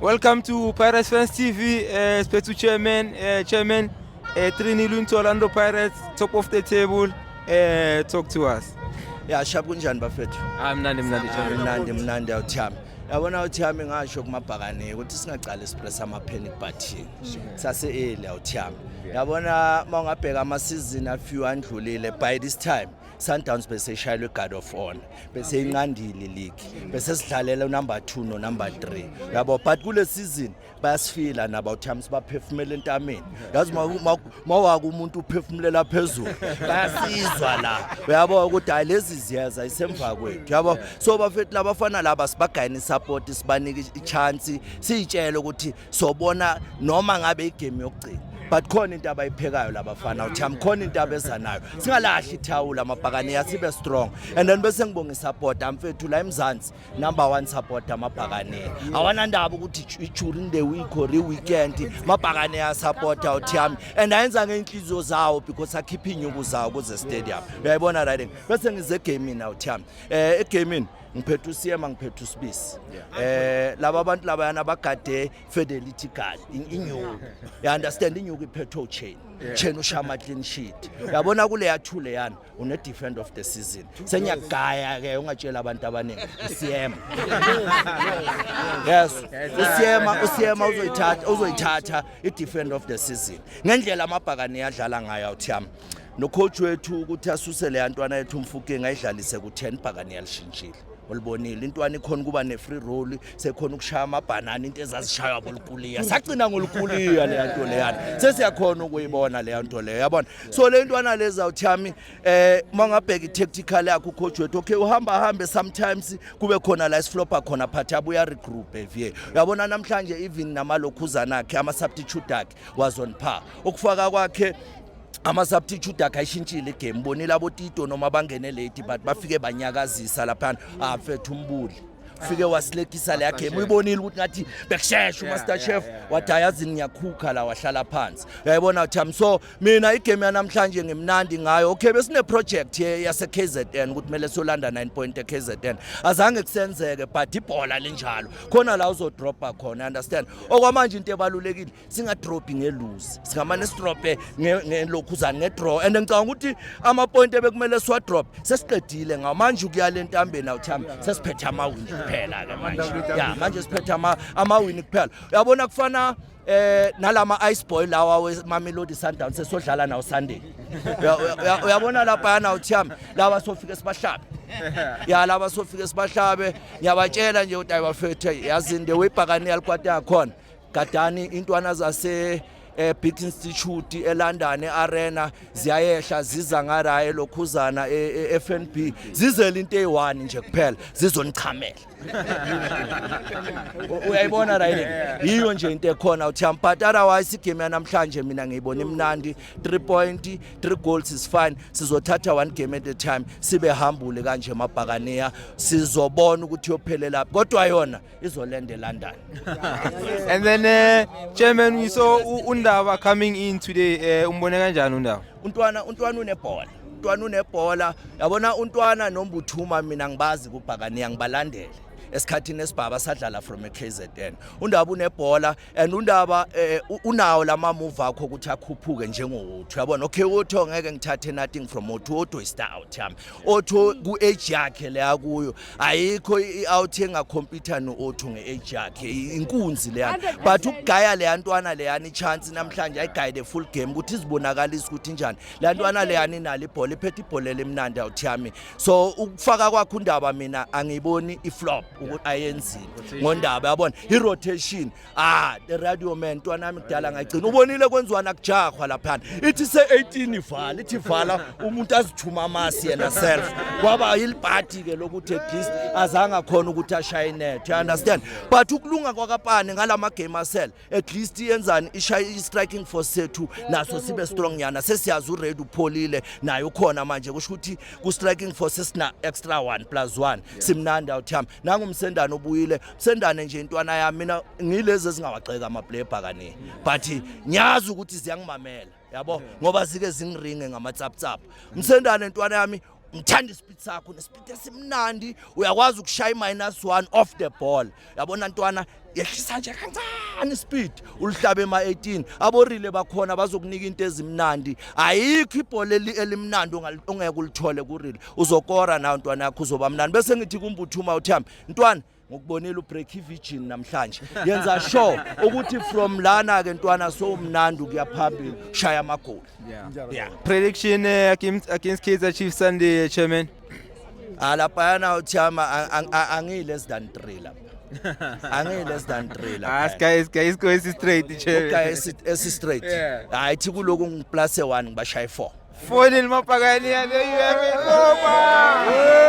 Welcome to Pirates Fans TV. Siphethu chairman, chairman 3-0 into Orlando Pirates, top of the table. Talk to us. Ya, sharp, kunjani bafethu? Ah, mnandi mnandi, chairman. Mnandi mnandi, awuthami. Yabona awuthami, ngasho kumabhakane ukuthi singacali sipress ama panic button. Sase early, awuthami. Yabona mawungabheka ama season a few andlulile, by this time Sundowns bese ishayelwe guard of honor, bese inqandile league, bese sidlalela number 2 no number 3, yabo. But kule season bayasifila nabo awuthami, sibaphefumela entameni. Yazi mawaka umuntu uphefumulela phezulu, bayasizwa la, uyabo ukuthi hayi, lezi ziyeza isemva kwethu, yabo. So bafethu, labafana laba sibagayini support, sibanike i-chance, siyitshele ukuthi sobona noma ngabe igame yokugcina, but khona into abayiphekayo labafana uthami, khona into abeza nayo. Singalahli ithawula, amabhakaniya, sibe strong. And then bese ngibonga isupport amfethu la eMzansi, number one support amabhakaniya. Awanandaba ukuthi during the week or i-weekend, amabhakaniya supporta uthami and ayenza ngey'nhliziyo zawo because akhipha iy'nyuku zawo kuze stadium, uyayibona riding. Bese ngize egamini awuthami, egamini ngiphethe uSiyema, ngiphethe uSibisi, laba abantu labayana bagade fidelity guard inyuku, you understand? Inyuku iphethe uchain chain, ushama clean sheet. Uyabona kule two leyana une defender of the season. Senyagaya ke, ungatshela abantu abaningi, uSiyema. Yes, uSiyema, uSiyema uzoyithatha i-defender of the season ngendlela amabhakane yadlala ngayo awuthiyami, no-coach wethu ukuthi asuse le yantwana yethu uMofokeng, ayidlalise ku-10. Bhakane yalishintshile, ulibonile intwana ikhona ukuba ne-free role, sekhona ukushaya amabhanana, into ezazishaywa bolukuliya. Sagcina ngolukuliya leya nto leyana, sesiyakhona ukuyibona leya nto leyo, yabona. So le ntwana lezi awuthiyami, uma ngabheka i-tactical yakhe ucoach wethu, okay, uhamba hambe, sometimes kube khona la isiflopa khona, phathi abuya regroup evie. Uyabona namhlanje even namalokhuzana akhe, ama-substitute akhe was on par. Ukufaka kwakhe ama-substitute akhe ayishintshile igame. Bonile abotito noma bangene late, but bafike banyakazisa laphana. Ah mfethu, umbuli ufike wasilekisa leya game. Uyibonile ukuthi ngathi bekushesha umaster chef wathi, "Ayazini, ngiyakhukha la," wahlala phansi, uyayibona Tham. So mina igame yanamhlanje ngimnandi ngayo. Okay, besine project yase KZN ukuthi kumele solanda 9 point e KZN, azange kusenzeke, but ibhola linjalo, khona la uzodropa khona, understand? Okwamanje into ebalulekile, singadropi ngelose, singamane sidrope ngelokhuzana, ngedraw. And ngicabanga ukuthi ama-point ebekumele siwadrop sesiqedile ngamanje ukuya le ntambeni awuthami. Sesiphethe amawini kuphela ke manje, ya, manje siphethe amawini kuphela. Uyabona kufana nalama ice boy lawa we Mamelodi Sundowns sesodlala nawo Sunday. Uyabona lapha yana uthiyami, laba sofike sibahlabe, ya, laba sofike sibahlabe. Ngiyabatshela nje ukuthi ayibafethu, yazini, the way ibhakane yalikwata yakhona, gadani intwana zase Big Institute eLondon eArena, ziyayehla ziza ngara elokhuzana eFNB, zizela into eyi1 nje kuphela, zizonichamela. Uyayibona right, yiyo nje into ekhona uthiyam. But otherwise igame yanamhlanje mina ngiyibona imnandi, 3 point, 3 goals is fine. Sizothatha one game at a time, sibe hambule kanje emabhakaniya, sizobona ukuthi yophelela, kodwa yona izolenda eLondon. And then chairman, we saw uNdaba coming in today. Umbone kanjani uNdaba? Untwana, untwana unebhola, untwana unebhola. Yabona untwana noMbuthuma, mina ngibazi kubhakaniya, ngibalandele esikhathini esibhaba sadlala from eKZN. Undaba unebhola and undaba unawo lama move akho ukuthi akhuphuke njengowuthu, uyabona. Okay, utho ngeke ngithathe nothing from Otho. Otho is star out yami. Otho ku age yakhe leya kuyo, ayikho i-out engacompete no Otho nge-age yakhe, inkunzi leya. But ukugaya leya ntwana leyani chance namhlanje, ayigaye the full game ukuthi izibonakalise ukuthi njani le ntwana leyani, inalo ibhola, iphethe ibhola elimnandi awuthiyami. So ukufaka kwakhe uNdaba, mina angiyiboni iflop ukuthi ayenzile ngondaba, yabona, i-rotation. Ah, the radio man, ntwana yami kudala ngagcina ubonile kwenziwa nakujahwa laphana, ithi se-18 ivala, ithi vala, umuntu azithuma amasi yena self, kwaba yilibhadi ke lokuthi at least azange akhona ukuthi ashaye inet, you understand? But ukulunga kwakapane ngalama game asel, at least yenzani, ishaye i-striking force sethu naso sibe strong nyana. Sesiyazi uready, upholile naye, ukhona manje, kusho ukuthi ku-striking force sesina extra one plus one. Simnandi awuthiyami. Nangumsendane ubuyile, msendane nje intwana yami. Mina ngilezi ezingawagxeka ama-player ebhakane, but ngiyazi ukuthi ziyangimamela, yabo, ngoba zike zingiringe ngamatsaptsap. Msendane, ntwana yami. Ngithanda ispeed sakho, nespeed esimnandi, uyakwazi ukushaya i-minus one off the ball. Yabona ntwana, yehlisa nje kancane ispeed, ulihlabe ema-18. Aborile bakhona bazokunika into ezimnandi. Ayikho ibhola elimnandi ongeke ulithole kurile. Uzokora nawe ntwana yakho, uzoba mnandi. Bese ngithi kuMbuthuma, uthami ntwana, ngokubonela ubreak ivision namhlanje, yenza sure ukuthi from lana ke ntwana sowumnandi ukuya phambili, shaya amagoli. Yeah. Prediction against Kaizer Chiefs Sunday, Chairman. Ah, laphayana uthiyama, angiyi less than 3 lapha, angiyi less than 3 Ah, lapha. Sky is straight, Chairman. Okay, esi straight. Hayi, thi kuloku ngiplus 1, ngibashaye 4. 4-0 Mabhakaniya, there you have it. Over.